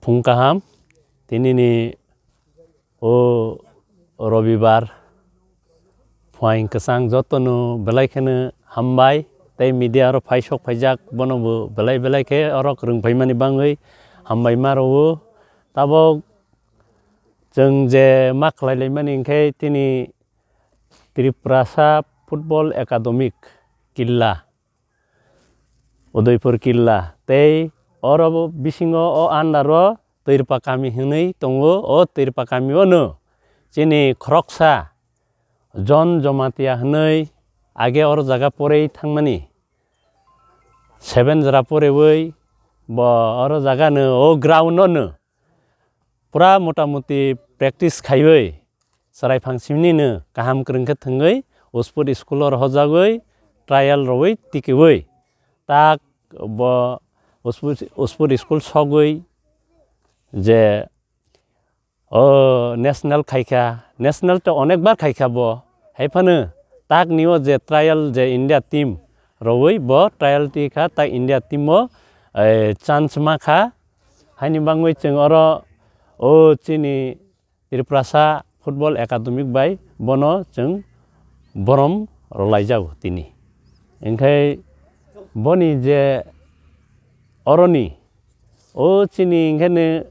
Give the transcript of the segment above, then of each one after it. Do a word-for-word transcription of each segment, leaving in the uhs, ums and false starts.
Phung kaham, tinini o robibar phuaing kwchang jotono belai kheno hambai, tei media oro phaisok phaijak bono bo belai belai khe oro kwrwng phaimani bangwi hambai ma rwo. Tabok chwng je ma khlai laimani hinkhe tini Tiprasa Football Academic Killa, Udaipur Killa, tei oro bisingo o under o Twirpa kami hwnwi tongo. O Twirpa kami o no chini khoroksa John Jomatia hwnwi age oro jaga porei thangmani, seven jora porewi bo oro jaga no o ground o no pura motamuti practice khaiwi chwrai phang simni no kaham kwrwng khe thwngwi o sport school o rohorjagwi trial rwwi tikiwi tak bo o sport, o sport school sogwi je o national khaikha, national to onek bar khaikha bo, haiphano tak ni o je trial je India team rwwi bo trial tikha tak India team o, eh, chance ma kha. Haini bangwi chwng oro o chini Tiprasa Football Academic bai bono chwng borom rwlaijago tini. Hinkhe boni je oroni o chini hinkhe ne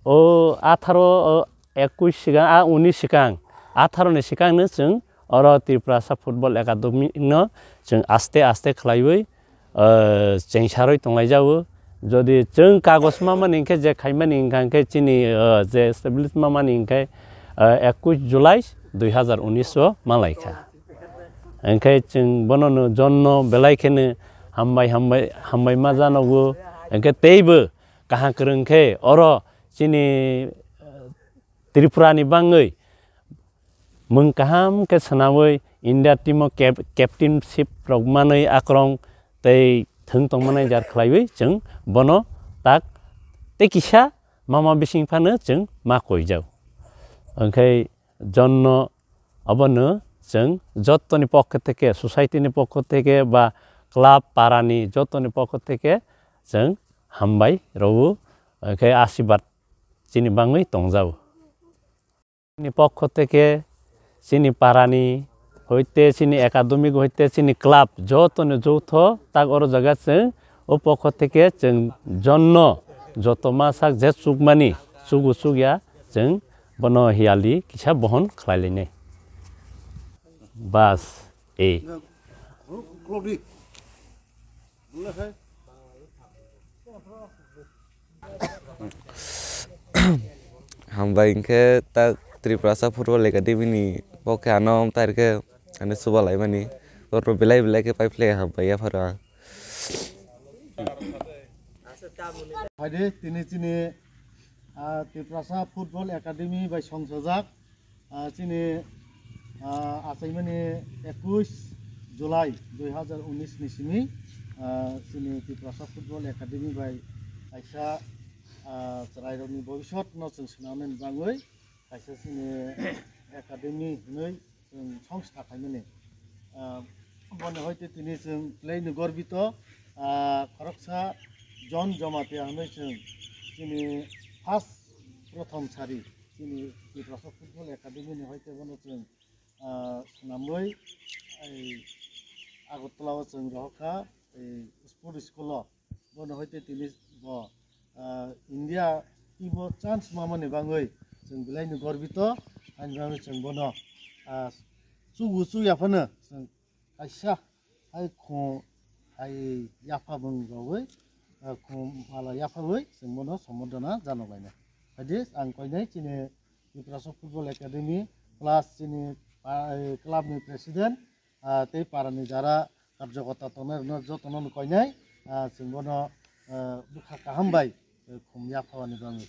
o atharo, o ekush sikang, a unis sikang, atharo ni sikang no chwng oro Tiprasa Football Academy no chwng aste aste khlaiwi, eh, chengsarwi tonglaijao. Jodi chwng kagos ma mani hinkhe je khaimani hinkha hinkhe chini, eh, je establish ma mani hinkhe, eh, ekush July dui hazar unis o malaikha. Hinkhe chwng bono no John no belai kheno hambai hambai hambai ma janogo. Hinkhe teibo kaham kwrwng khe oro chini, eh, Tripura ni bangwi mwng kaham khe swnamwi India team o cap-, captainship rok manwi akrong tei thwng tongmani jar khlaiwi chwng bono tak tei kisa mama bising phano chwng ma koijak. Hinkhe John no abono chwng jottoni pokho theke, society ni pokho theke ba club para ni jottoni pokho theke chwng hambai rwo, hinkhe asibad chini bangwi tongjao. Chini pokho theke, chini parani hoite, chini academic hoite, chini club jotono joutho tak oro jaga chwng o pokho theke chwng John no joto ma sak je chukmani chugu chukya chwng bono hiyali kisa bohon khlai lainai. Bas, ei. Hambai hinkhe tak Tiprasa Football Academy ni pokhe ano amtai khe ani chuba laimani. Borok belai belai khe pai phlai hambai yapharo ang. Phaidi tini chini, ah, Tiprasa Football Academy bai songsajak. Ah, chini, ah, achaimani ekush July dui hazar unis ni simi, ah, chini Tiprasa Football Academy bai kaisa, ah, chwrairokni bobisot no chwng swnamnani bangwi kaisa chini academy hinwi chwng songsta khaimani. Ah, boni hoite tini chwng belai no gorbito, ah, khoroksa John Jomatia hinwi chwng chini first prothom sari. Chini Tiprasa Football Academy ni hoite bono chwng, ah, swnamwi, ai, Agartala o chwng rohorkha, ai, sport school o. Bono hoite tini bo, ah, India team o chance mamani bangwi chwng belai no gorbito, ani bangwi chwng bono, ah, chugu chukya phano chwng kaisa hai khum hai yapha bwng rogwi, ah, khum phala yaphawi chwng bono sombordhona janok lainai. Phaidi ang koinai chini Tiprasa Football Academy plus chini pa-, eh, club ni president, ah, tei para ni jara karjokota tongnai rokno jotono no koinai, ah, chwng bono, ah, bwkha kaham bai, eh, khum yaphawani bagwi.